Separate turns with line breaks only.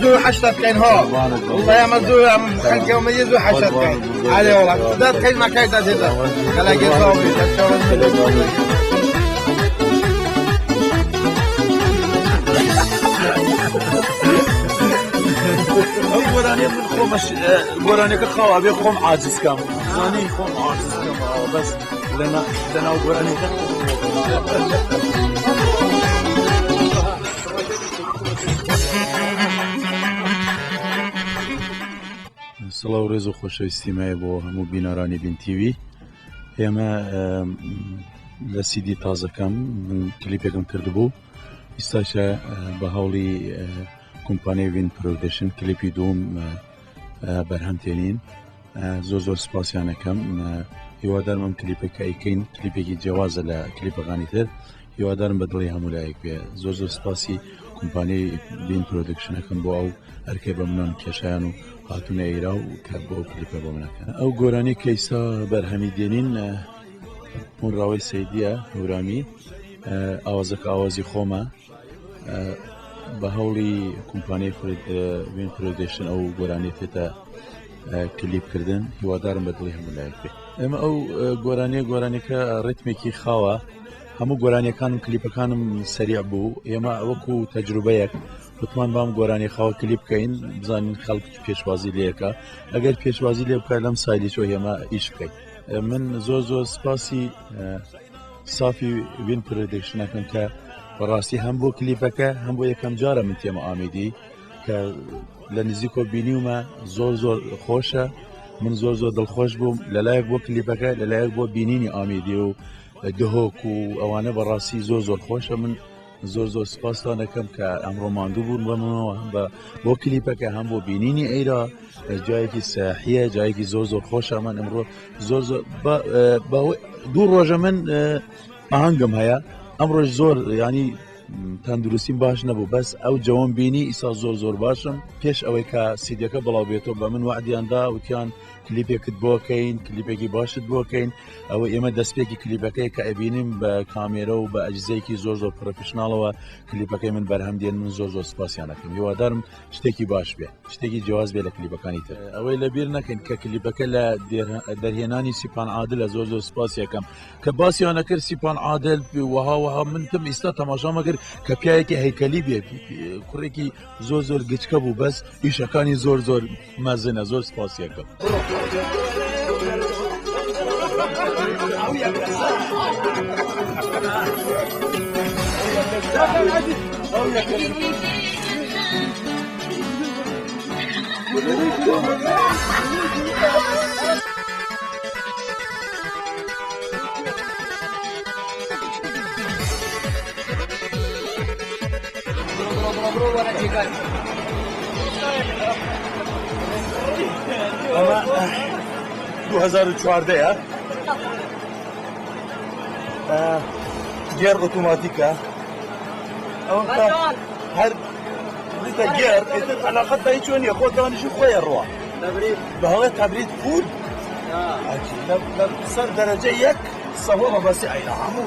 زور حشتة كاين هو والله يا مزور خلك يوم يزو حشتة كاين علي والله ده كاين ما كاين ده ده خلاك يصوي
ئەو گۆرانیە من خۆمەش گۆرانیەکە خاوە بێ خۆم عاجز کەم زانی خۆم عاجز کەم بەس لەناو گۆرانیەکە. سڵاو ڕێز و خۆشەویستیمایە بۆ هەموو بینەرانی بین تیوی. ئێمە لە سیدی تازەکەم من کلیپێکم کردبوو، ئیستاشە بە هەوڵی کۆمپانیای وین پرۆدەکشن کلیپی دووم بەرهەم تێنین. زۆر زۆر سپاسیانەکەم. هیوادارم ئەم کلیپە کە ئەیکەین کلیپێکی جیاوازە لە کلیپەکانی تر، هیوادارم بە دڵی هەموو لایەک بێ. زۆر زۆر سپاسی کۆمپانیای بین پرۆدەکشنەکەم بۆ ئەو ئەرکەی بە منان کێشایان و هاتوونە ئێرا و کە بۆ ئەو کلیپە بۆ منەکەن. ئەو گۆرانی کە ئیستا بەرهەمی دێنین هۆنراوەی سەیدیە هەورامی، ئاوازەکە ئاوازی خۆمە، بە هەوڵی کۆمپانیای وین پرۆدەکشن ئەو گۆرانیە تێتە کلیپکردن. هیوادارم بە دڵی هەموو لایەک بێ. ئێمە ئەو گۆرانیە گۆرانیەکە ڕیتمێکی خاوە، هەموو گۆرانیەکانم کلیپەکانم سەریع بوو. ئێمە وەکو تەجروبەیەک وتمان بام گۆرانی خاوە کلیپ بکەین، بزانین خەڵک پێشوازی لێکە، ئەگەر پێشوازی لێ بکە لەم سایلی چۆ ئێمە ئیش بکەین. من زۆر زۆر سپاسی سافی وین پرۆدەکشنەکەم کە بەڕاستی هەم بۆ کلیپەکە هەم بۆ یەکەم جارە من تێمە ئامێدی کە لە نزیکۆ بینیومە، زۆر زۆر خۆشە. من زۆر زۆر دڵخۆش بووم لەلایەک بۆ کلیپەکە، لەلایەک بۆ بینینی ئامێدی و دهۆک و ئەوانە، بەڕاستی زۆر زۆر خۆشە. من زۆر زۆر سپاستان دەکەم کە ئەمڕۆ ماندوو بوون بە منەوە، هەم بە بۆ کلیپەکە هەم بۆ بینینی ئەیرا. جایەکی ساحیە، جایەکی زۆر زۆر خۆشە. من ئەمڕۆ زۆر زۆر دوو ڕۆژە من ئاهەنگم هەیە، ئەمڕۆش زۆر ینی تەندروستیم باش نەبوو، بەس ئەو جەوەم بینی ئیسا زۆر زۆر باشم. پێش ئەوەی کە سیدەکە بڵاو بێتەوە بە من وعدیاندا وتیان کلیپێکت بۆکەین، کلیپێکی باشت بۆکەین. ئەوە ئێمە دەستپێکی کلیپەکەی کە ئەبینیم بە کامێرە و بە ئەجزەیەکی زۆر زۆر پرۆفشناڵەوە کلیپەکەی من بەرهەم دێن. من زۆر زۆر سپاسیانەکەم، هیوادارم شتێکی باش بێ، شتێکی جیاواز بێ لە کلیپەکانی تر. ئەوەی لەبیر نەکەین کە کلیپەکە لە دەرهێنانی سیپان عادلە. زۆر زۆر سپاسیەکەم کە باسییانە کرد سیپان عادل وەها وەها. من تم ئیستا تەماشامە کرد کە پیاوێکی هەیکەلی بێ، کوڕێکی زۆر زۆر گچکە بوو، بەس ئیشەکانی زۆر زۆر مەزنە. زۆر سپاسیەکەم. ئەمە 2014ەیە، گێڕ ئۆتۆماتیکە. ئەوە هەر گێڕ ئیتر علاقەت بە هیچ نییە، خۆ دانیشی خۆی ڕوە بەڵێ تەبرید فول سەر دەرەجە یەک سەهۆڵە بەسی ئەیلا هەموو.